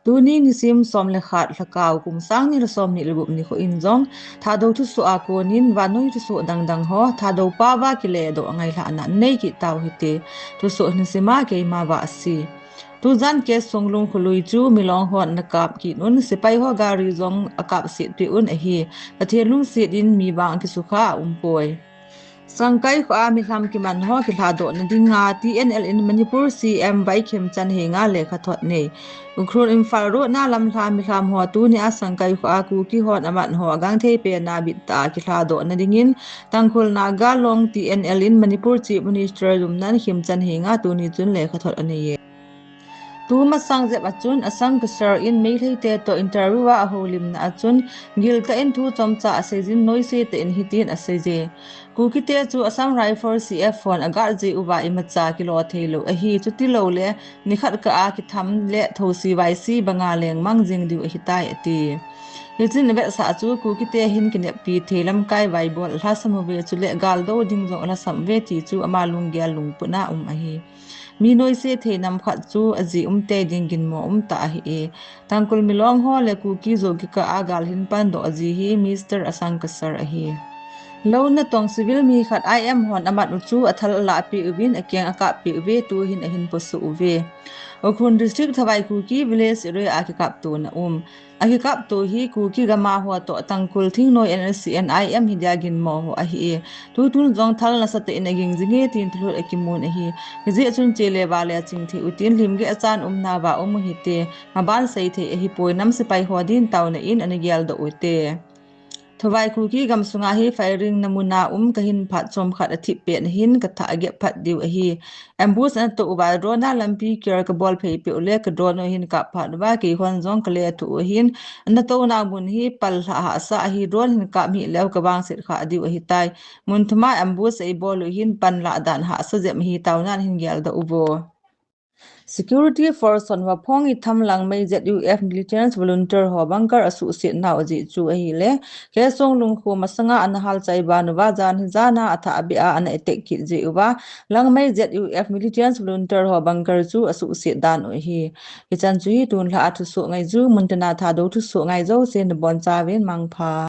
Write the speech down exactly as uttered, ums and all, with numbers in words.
Tuni nisim som le khat lhakao kum sang ni le som ni le gup nikho in jong Thadou thusoh a konin vannoi thusoh dangdang ho Thadou paova kiledoh ngailhahna nei kit tau hite. Thusoh hin sima keima Vahsi. Tujan K. Songlung kholui chu Milong hon ana kap kit un, sepai ho gari jong akap set peh un ahi. Pathen lungset in mi bang kisukha aumpoi. Sangkai khoa milham kiman ho kilhadohna dinga T N L in Manipur C M Y Khemchand henga lekhathot nei. Ukhrul Imphal road na lamlha milham ho tunia Sangkai khoa Kuki hon amat ho agangthei pena bittah a kilhadohna dingin Tangkhul Naga Long T N L in Manipur Chief Minister Yumnam Khemchand henga tuni chun lekhathot aneiye. Tumasang jep a chun Asang Kasar in Meiteite toh interview a ahoulimna a chun giltah in thu chomcha aseijin noise tah in hitin aseije. Kukite chu Assam Rifle C F hon aguard jeh uva imacha kilo theilou ahi, chutiloule nikhat kah a kitham le thosi vaisi banga lengmang jing diu ahitai ati. Hichun avetsah chu Kukite hin kineppi thei lamkai vaibol alhasam uve chule galdou ding jong alhasam uve ti chu ama lunggel lungputna um ahi. Mi noise thei nam khat chu ajeh umtei ding ginmo umtah ahiye. Tangkhul Milong ho le Kuki jou kikah a gal hin pandoh ajeh hi Mister Asang Kasar ahi. Lou natong civil mi khat I M hon amat u chu athal alahpeh uvin akeng akappeh uve, tuhin ahin posoh uve. Ukhrul District Thawai Kuki Village area a kikaptona um. Akikapto hi Kuki gama ho toh Tangkhul thingnoi N S C N I M hidia ginmo ho ahiye. Tutun jong thal nasatah in aging jinge tin thulhut akimun ahi. Hijeh chun chele vale aching thei utin lhimgeh achan umnauva um uhite. Maban seithei ahipoi, nam sepai ho din taona in ana geldoh ute. Thawai Kuki gamsunga hi firing na muna um kahin phat chomkhat athip petna hin kathah agep phat diu ahi. Ambush anatoh uva drone a lampi clear kabolphei peh ule ka drone u hin kap phat uva keihon jong kalethuh u ahin, anatouna mun hi panlah hahsa ahi, drone hin kap hih leu kavangset khah diu ahitai. Mun thuma ambush eibol u hin panlah dan hahsa jep ahi, taonan hin geldoh uvo. Security force hon Waphong Itham Langmei Z U F militants volunteer ho bunker asuhset nau ajeh chu ahile, K. Songlung kho masanga ana halchai ban uva jan hi jana athahbeh a ana attack kit jeh uva, Langmei Z U F militants volunteer ho bunker chu asuhset dan u ahi. Hichan chu hi tunlhah a thusoh ngaiju, muntina Thadou thusoh ngai jouse nabonchauvin mangpha.